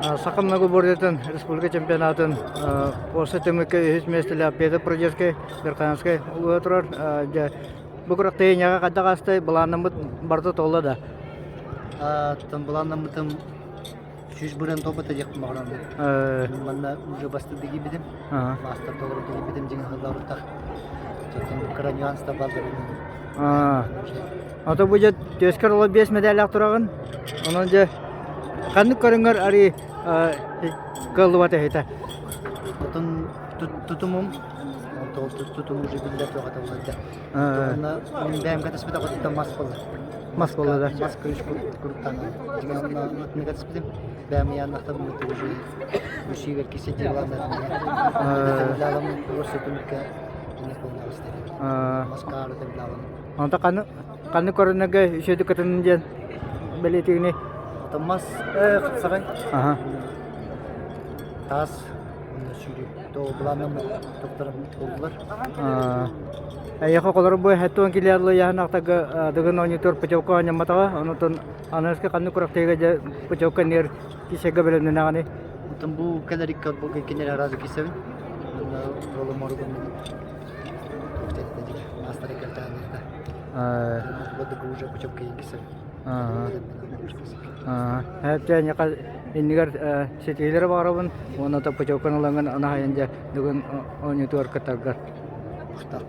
Саха многоборьетын республика чемпионатын уопсай түмүккэ үһүс миэстэлээх Петр Продерскай, Верхоянскай улууһа турар. Дьэ, бу күрэхтэһиигэ хайдах аастай былааннаммыт барыта туолла да? Оттон былааннаммытым 100 бырыан туолбата диэхпин баҕарабын. Манна уже бастык киирбитим. Маастар толору киирбитим дьиҥ аһылларыттах. Кыра нюанстар бааллар. Ото бу дьэ түөскэр олор биэс мэдээлээх тураҕын. Онон дьэ ханнык көрүҥҥэр арыы кыаллыбат эһитэ? Отон тутумум тутум уже биллэр туохата буларда. Онно мин бэйэм кэтэспитэ хотуттан мас буолла. Мас буолла да? Мас күрүс куруттан. Дьиҥэ онно отуну кэтэспитим. Бэйэм ыйааннахтан уже үсүүгэр кисе дьыаланар. Онто ханнык ханнык көрүнэргэ үчүгэйдик кытыннын диэн бэлиэтиигиний? Ото мас хапсаҕай. Таас уонна сүүрүү. То былааннаммыт тохторон буоллулар. Эйиэхэ холоро бу хэттуон килиаллы яһанахтарга дыгын оонньуутугар путевка оонньоммотоҕо. Онутун аныгыскы ханнык күрэхтэһиигэ дьэ путевка нээр кисэгэ бэлэмнэнэҕиний? Оттон бу кэлэр икки отборга кинилэр араас кисэбин. Уонна ролум оругун маастары кэлтээннэрдэ. Уже путевка кисэбин. Эттэ иннигэр ситиһиилэри баҕарабын уонна путевканы ылаҥҥын анаһайын дьэ бүгүн оонньуутугар кыттаргар. Махтал.